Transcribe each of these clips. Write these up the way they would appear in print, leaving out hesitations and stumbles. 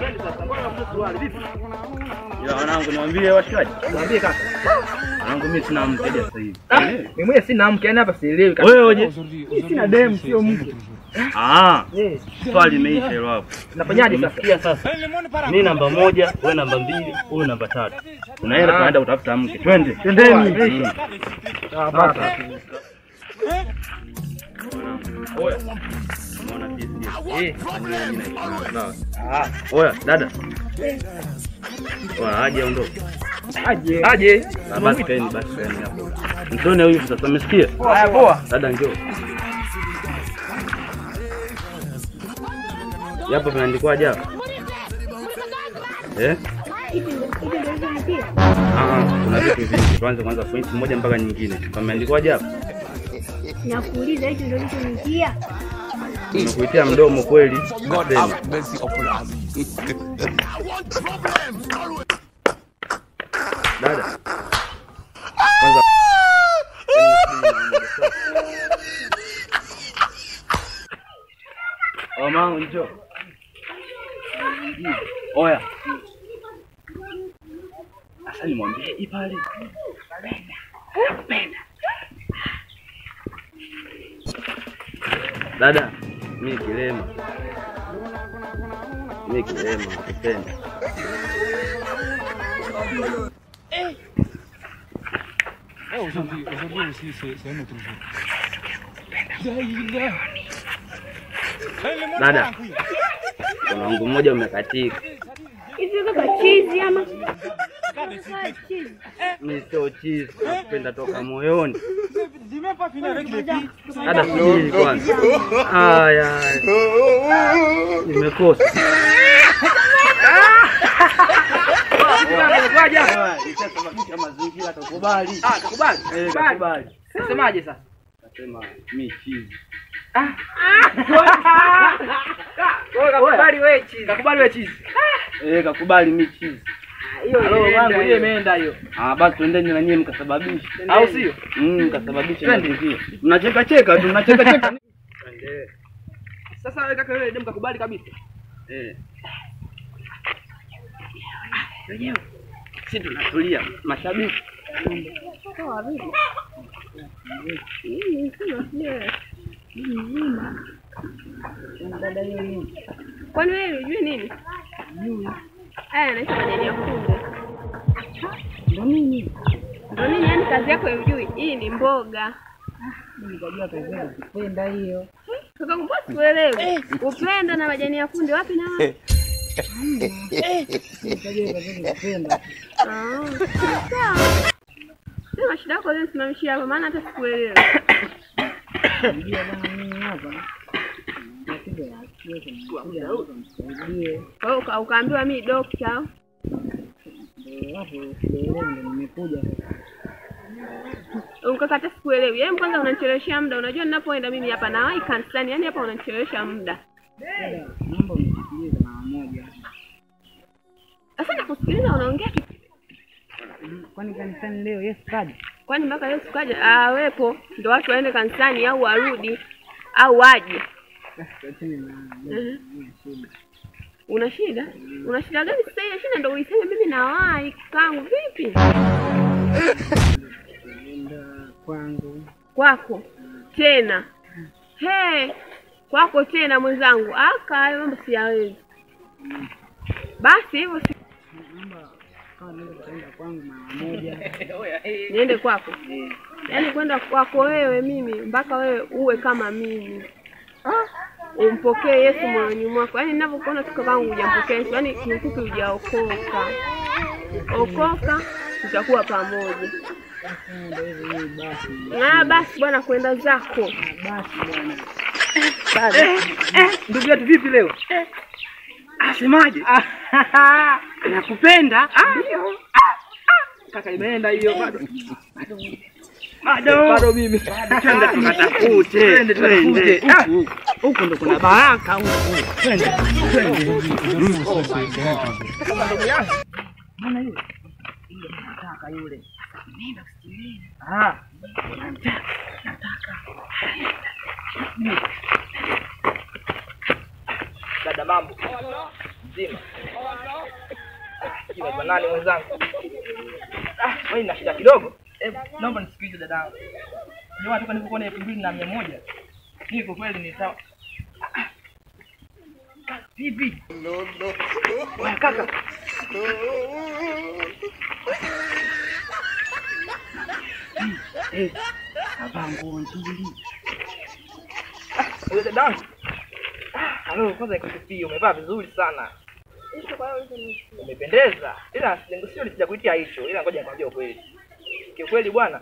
Twende sasa. Mbona unakuja suruali vipi? Ya wanangu niwaambie washikaji. Niambie kaka. Wanangu mimi sina mke sasa hivi. Mimi mwenyewe sina mke, yani hapa sielewi kaka. Wewe je? Mimi sina dem, sio mke. Ah. Swali limeisha hilo hapo. Nafanyaje sasa? Sikia sasa. Mimi namba 1, wewe namba 2, wewe namba 3. Tunaenda tunaenda kutafuta mke. Twende. Twendeni. Ah basi. Oya. Unaona sisi. Eh. Ah, oya dada. Oya aje ondoke. Aje. Aje. Basi kaeni basi kaeni hapo. Mtone huyu sasa umesikia? Haya poa. Dada njoo. Yapo vimeandikwaje hapo? Eh? Ah, kuna vitu vingi. Tuanze kwanza point moja mpaka nyingine. Pameandikwaje hapo? Nakuuliza hicho ndio kilichonitia. Nakuitia mdomo kweli. God have mercy upon us. Dada. Kwanza oh mama njoo. Oya. Sasa nimwambie ipale. Kupenda. Dada, mimi kilema. Mimi kilema, kupenda. Eh. Aujourd'hui aussi c'est un autre jour. Dada. Kuna wangu mmoja umekatika. Hivi kaka chizi ama? Mimi sio chizi, nakupenda toka moyoni. Dada subiri kwanza. Aya. Nimekosa. Nishasababisha mazingira atakubali. Ah, atakubali. Eh, atakubali. Unasemaje sasa? Nasema mimi chizi. Ah. Wewe kakubali wewe chizi. Kakubali wewe chizi. Eh, kakubali mimi chizi. Hiyo wangu hiyo imeenda hiyo. Ah, basi twendeni na nyie mkasababishe. Au sio? Mkasababishe mazingira. Mnacheka cheka tu, mnacheka cheka. Twende. Sasa wewe kaka wewe dem kakubali kabisa. Eh. Wenyewe. Sisi tunatulia mashabiki. Poa vipi? Mimi sina mzima. Dada hiyo nini? Kwani wewe unajua nini? Haya anaitwa majani ya kunde. Ndio nini? Ndio nini yani kazi yako hujui? Hii ni mboga. Mimi nikajua kazi yako kupenda hiyo. Kaka mbona sikuelewi? Upenda na majani ya kunde wapi na wapi? Nikajua kazi yako kupenda. Ah. Sawa. Sema shida yako leo simamishia hapa maana hata sikuelewi. Unajua bwana mimi hapa tatizo la akili kuna. Kwa hiyo ukaambiwa mimi doctor. Ndio hapo sielewi ndio nimekuja sasa. Ukaka hata sikuelewi. Yaani kwanza unanichelewesha muda. Unajua ninapoenda mimi hapa na wahi kanisani. Yaani hapa unanichelewesha muda. Naomba unisikilize mara moja. Sasa nakusikiliza unaongea kitu. Kwani kanisani leo Yesu kaja? Kwani mpaka Yesu kaja awepo ndio watu waende kanisani au warudi au waje? Una shida? Una shida gani sasa? Hiyo shida ndio uiseme mimi nawahi kangu vipi? Nenda kwangu. Kwako tena. He, kwako tena mwenzangu. Aka hayo mambo siyawezi. Basi hivyo si kama naweza kwenda kwangu mara moja. Niende kwako? Yaani kwenda kwako wewe mimi mpaka wewe uwe kama mimi. Umpokee Yesu moyoni mwako. Yaani ninavyokuona tu kama hujampokea Yesu, yaani kiufupi hujaokoka. Okoka tutakuwa pamoja. Ah basi bwana kwenda zako. Basi bwana. Ndugu yetu vipi leo? Asemaje? Nakupenda. Ndio. Kaka imeenda hiyo bado. Bado mimi. Twende tukatafute. Twende tukatafute. Huko ndo kuna baraka huko. Twende. Ndugu yangu. Maana yule nataka yule. Nenda usichelewe. Ah. Nataka. Dada mambo. Mzima. Kila nani mwenzangu? Wewe nina shida kidogo. Naomba nisikilize dadangu. Ndio toka nilipokuwa na 2100. Niko kweli ni sawa. Vipi? No, no. Wewe kaka. Hapa nguo nzuri. Wewe dadangu. Halo, kwanza nikusifie, umevaa vizuri sana. Umependeza. Ila sio sijakuitia hicho, ila ngoja nikwambie ukweli. Kiukweli bwana.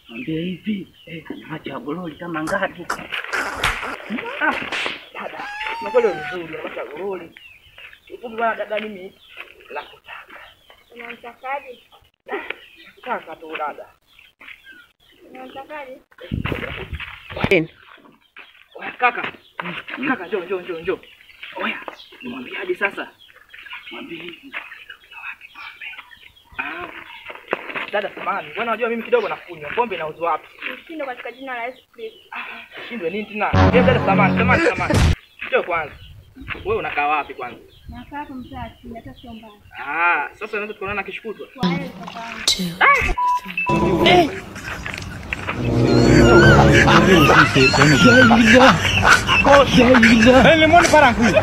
Mwambie hivi, macho ya gololi kama ngapi? Dada, na kweli nzuri, macho ya gololi. Kiufupi bwana dada, mimi nakutaka. Unamtakaje? Nakutaka tu dada. Unamtakaje? Oya kaka. Kaka njoo njoo njoo. Oya, nimwambiaje sasa? Mwambie hivi. Wapi pombe? Dada samahani, bwana unajua mimi kidogo nakunywa. Pombe inauzwa wapi? Ushindwe katika jina la Yesu Kristo. Ushindwe nini tena? Dada samahani, samahani, samahani. Njoo kwanza. Wewe unakaa wapi kwanza? Nakaa hapo mtaa chini, hata sio mbali. Sasa unaweza tukaonana kesho kutwa. Kwa heri kakaangu. 2, 3. Le monde part en couille.